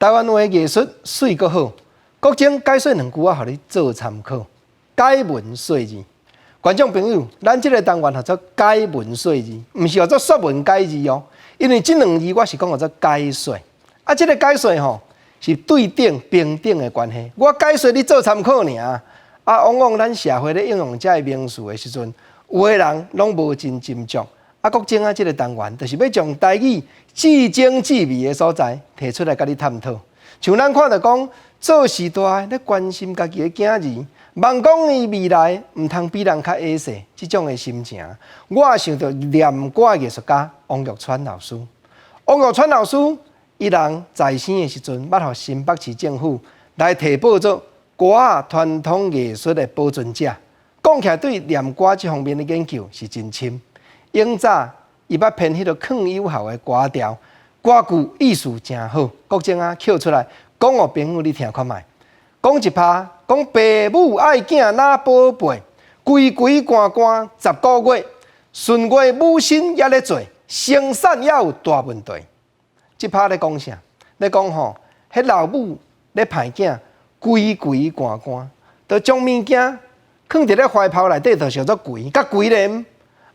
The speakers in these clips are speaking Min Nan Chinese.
台灣話藝術媠閣好，國珍解說兩句仔，予你做參考。解文說字，觀眾朋友，咱這个單元號做解文說字，毋是號做說文解字哦。因為這兩字我是講號做解說。啊，這个解說吼是對等平等的關係。我解說你做參考爾。啊，往往咱社會咧應用這个名詞的時陣，有的人攏無真斟酌。啊，國珍啊，這个單元就是欲將台語至精至微的所在提出來共你探討。像咱看著講做序大咧關心家己的囝兒，望講伊未來毋通比人較矮細，這種的心情，我也想著念歌藝術家王玉川老師。王玉川老師，伊人在生的時陣，捌予新北市政府來提報做歌仔傳統藝術的保存者。講起來對念歌這方面的研究是真深。永早伊捌編彼个勸有孝的歌調，歌句意思誠好。國珍啊，抾出來講予朋友你聽看覓。講一拍，講爸母愛囝若寶貝，規規寒寒10個月，旬月母身猶咧做，生產猶有大問題。這拍咧講啥？咧講吼，彼老母咧抱囝，規規寒寒，就將物件囥佇咧懷抱內底，就叫做規，佮規咧。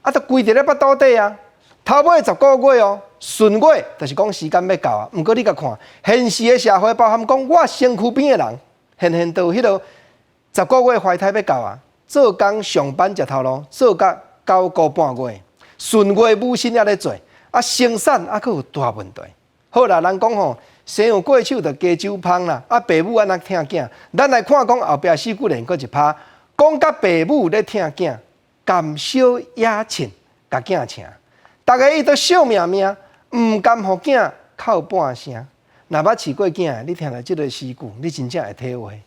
啊，都規佇咧腹肚底啊！頭尾十個月哦，旬月就是講時間欲到啊。毋過你共看，現實的社會包含講，我身軀邊的人，現現到彼个十個月懷胎欲到啊，做工上班食頭路，做甲9個半月，旬月母身猶咧做，啊生產啊閣有大問題。好啦，人講吼，生有過手就加酒芳啦。啊，爸母按怎疼囝？咱來看講後壁四句聯閣一拍，講甲爸母咧疼囝。含笑野凊，共囝請，逐家伊都惜命命，毋甘予囝哭半聲。若捌飼過囝，你聽著這个詩句，你真正會體會。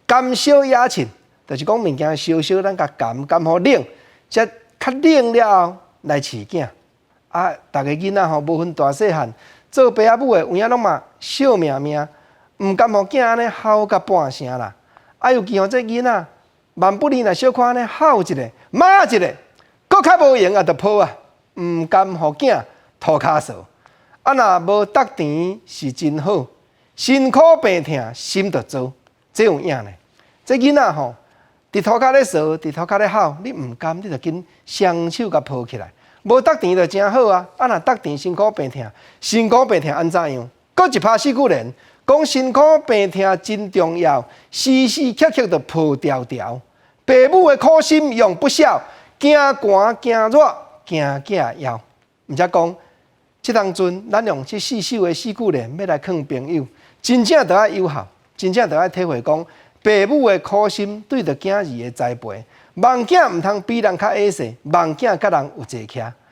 含燒野凊，就是講物件燒燒，咱共含含予冷，才較冷了後來飼囝。啊，逐个囡仔吼無分大細漢，做爸仔母的有影攏嘛惜命命，毋甘予囝按呢哭甲半聲啦。啊，尤其吼這囡仔，萬不利若小可按呢吼一下，罵一下，閣較無閒啊，就抱啊，毋甘予囝塗跤趖。啊，若無觸甜是真好，身苦病疼心就糟，這有影呢。這囡仔吼，佇塗跤咧趖，佇塗跤咧吼，你毋甘，你就緊雙手共抱起來。無觸甜就誠好啊！啊，若觸甜身苦病疼，身苦病疼按怎樣？閣一拍四句聯，講身苦病疼真重要，時時刻刻就抱牢牢。爸母的苦心用不肖，驚寒驚熱驚囝枵。毋才講，這當陣咱用這四首的四句聯欲來勸朋友，真正著愛有孝，真正著愛體會講爸母的苦心對著囝兒的栽培，望囝毋通比人較矮細，望囝佮人有齊徛。